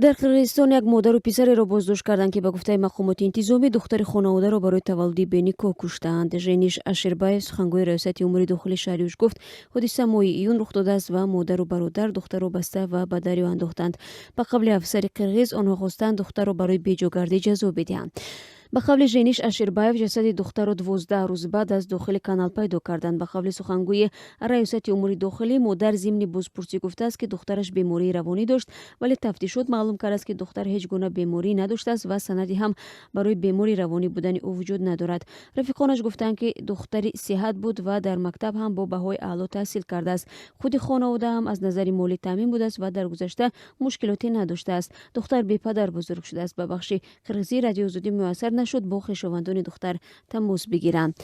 Дар Қирғизистон як модару писареро боздошт карданд, ки ба гуфтаи мақомоти интизомӣ духтари хонаводаро барои таваллуди беникоҳ куштаанд. Жениш Аширбаев, сухангӯи Раёсати умури дохилии шаҳри Уш, гуфт, ҳодиса моҳи июн рух додааст ва модару бародар духтарро баста ва ба дарё андохтанд. Ба қавли афсари қирғиз, онҳо хостанд духтарро барои беҷогардӣ ҷазо бидиҳанд. Ба қавли Жениш Аширбаев, ҷасади духтарро 12 рӯз баъд аз дохили канал пайдо карданд. Ба қавли сухангӯи Раёсати умури дохилӣ, модар зимни бозпурсӣ гуфтааст, ки духтараш бемории равонӣ дошт, вале тафтишот маълум кардааст, ки духтар ҳеҷ гуна беморӣ надоштааст ва санаде ҳам барои бемори равонӣ будани ӯ вуҷуд надорад. Рафиқонаш гуфтанд, ки духтари сиҳат буд ва дар мактаб ҳам бо баҳои аъло таҳсил кардааст. Худи хонавода ҳам аз назари молӣ таъмин будааст ва дар гузашта мушкилоте надоштааст. Духтар бепадар бузург шудааст. Ба бахши қирғизии Радиои Озодӣ муяссар нашуд бо хешовандони духтар тамос бигиранд.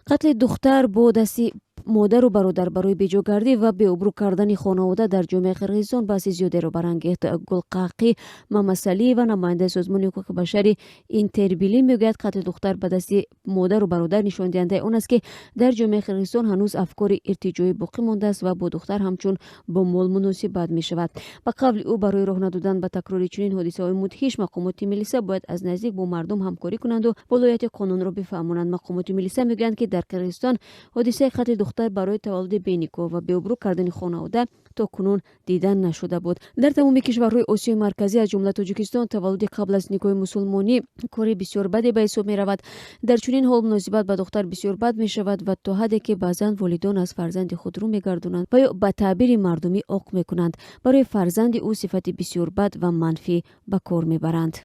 Қатли духтар бо дасти модару бародар барои беҷогардӣ ва беобрӯ кардани хонавода дар ҷомеаи Қирғизистон баҳси зиёдеро барангехт. Гулқақӣ Мамасалиева, намояндаи Созмони ҳуқуқи башари Интербилим, мегӯяд, қатли духтар ба дасти модару бародар нишондиҳандаи он аст, ки дар ҷомеаи Қирғизистон ҳанӯз афкори иртиҷоӣ боқӣ мондааст ва бо духтар ҳамчун бо мол муносибат мешавад. Ба қавли ӯ, барои роҳ надодан ба такрори чунин ҳодисаҳои мудҳиш мақомоти милиса бояд аз наздик бо мардум ҳамкорӣ кунанду волояти қонунро бифаҳмонанд. Мақомоти милиса мегӯянд, ки дар Қирғизистон ҳодисаи қатли духтар барои таваллуди беникоҳ ва беобрӯ кардани хонавода то кунун дида нашуда буд. Дар тамоми кишварҳои Осиёи Марказӣ, аз ҷумла Тоҷикистон, таваллуди қабл аз никоҳи мусулмонӣ кори бисёр баде ба ҳисоб меравад. Дар чунин ҳол муносибат ба духтар бисёр бад мешавад ва то ҳадде, ки баъзан волидон аз фарзанди худ рӯ мегардонанд ва ё ба таъбири мардумӣ оқ мекунанд, барои фарзанди ӯ сифати бисёр бад ва манфӣ ба кор мебаранд.